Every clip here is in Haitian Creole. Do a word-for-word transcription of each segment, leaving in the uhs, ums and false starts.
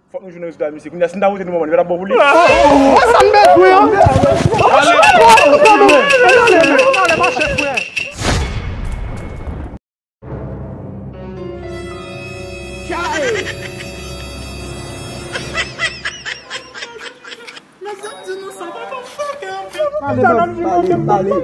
Fòk nou jwenn rezilta misye. Kounye a, si n ta montre nou manman, li pa t ap bon pou li. Wè sa n bezwen an. Ale, ale, ale, mache, frè. Mesye, m di nou sa, papa fòkè anpil. Pale, baz, pale, pale.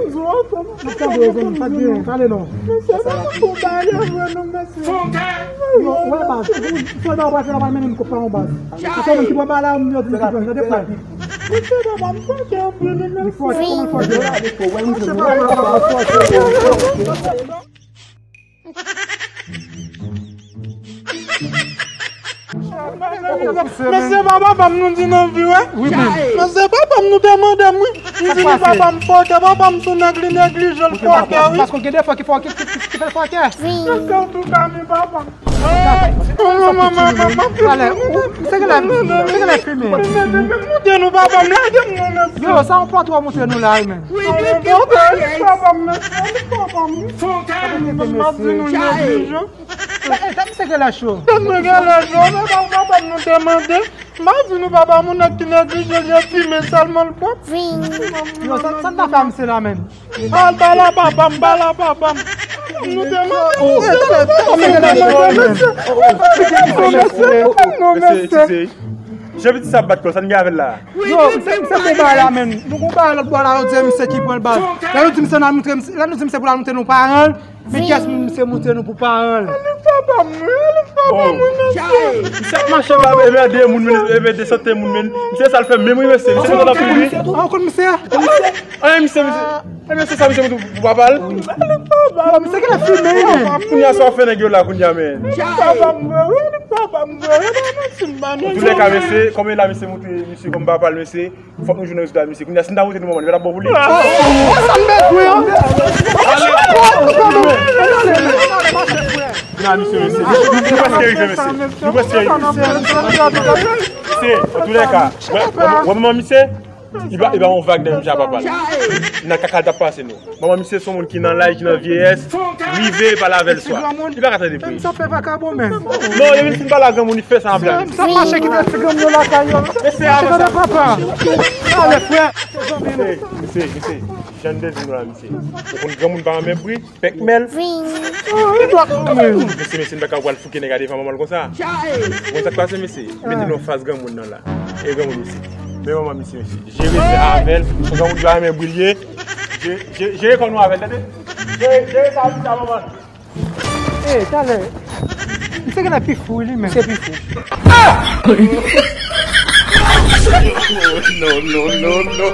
Nou tande yo, zanmi, pa di anyen, pale non. Mesye, papa fò bagay la vre non, mesye. Fòkè! Yo, wè, baz, sèlman w pral fè la, pral mennen m kòb pa yon baz. Ou sèlman ki pran bagay la, m yo di m ki pran, tande frè. Mesye, papa m fòkè anpil, mesye. Li fòkè, kòman l fòkè? Mesye, papa m fòkè. Mesye, papa m nou di nan vi, wè. Wi, men. Mesye, papa m nou te mande m, wi. M di nou papa m fòkè, papa m sou nèg li neglijan, l fòkè, wi. Paske gen de fwa ki fòkè, ki, ki, ki fè l fòkè. Antouka, men papa m. Talè, ou, misye genlè, misye genlè fimen. Mesye, montre nou papa m, lage m non, mesye. Yo, sa yon pòtrè w montre nou la, wi, men. Papa m, mesye, papa m. Fòkè! M ap di nou neglijan. E, e, tèt misye genlè cho. Tèt mwen genlè cho, men pa papa m nou te mande. M pa di nou papa m yon nèg ki neglijan, li fimen sèlman l pwòp. Yo, sa, sa n ta fè a misye la, menm? Al pale a papa m, pale a papa m. Nou te mande. Oh, mesye, mesye, mesye, mesye, mesye, mesye, non, mesye. Jan pitit sa ap bat kò l, sa n gen avè l la? Yo, se, se pou bagay la, menm. Nou gon bagay lòt bò la, yo di misye ki pran l baz. Lè nou di misye n al montre misye, lè nou di misye pou l al montre nou paran l, men kiyès moun misye montre nou pou paran l? Annik papa m, wi, annik papa m, wi, mesye. Misye ap mache ap emède moun, men, emède sante moun, men. Misye sa l fè menm, wi, mesye. Misye kontan anpil, wi. An, ou konn misye? An, misye, misye. Ebyen, se sa misye pou, pou papa l. Bon, misye genlè fimen, wi, men. Kounye a, sa w ap fè nèg yo la, kounye a, men. Papa m vre, wi, li papa m vre, wi, pa manti m ba nou. Antoulèka, mesye, kòm e la, misye montre misye kòm papa l, mesye, fòk nou jwenn rezilta misye. Kounye a, si n ta montre nou manman, li pa t ap bon pou li. Wè sa n bezwen an. Kounye a, misye, mesye. Nou prèske rive, mesye. Nou prèske rive. Mesye, antoulèka, wè, wè, wè manman misye? Li ba, li ba yon vag nan menm jan a papa l. Nan kaka l t ap pase nou. Manman misye se yon moun ki nan laj, ki nan vyeyès, rive pale avè l swa. Li pa ka tande pri. Sa fè vakabon menm. Non, depi l fin pale a granmoun, li fè sa an blag. Sa mache kite ti granmoun yo lakay yo. Mesye, tande papa. Ale, frè. Mesye, mesye, mesye. Jan n te di nou la, mesye. Ou konn granmoun pa renmen pri. Pèk mèl. Mesye, mesye, n pa ka pral fouke nèg a devan manman l konsa. Bon, sa k pase, mesye? Mete nou anfas granmoun nan la. E granmoun, mesye. Men manman misye, mesye. Jere sa avè l. Pou granmoun yo renmen brilye. Je-, je-, jere kò nou avè l, tande? Jere, jere sa, sa manman. E, talè. Misye genlè pi fou, li menm. Misye pi fou. Non, non, non, non.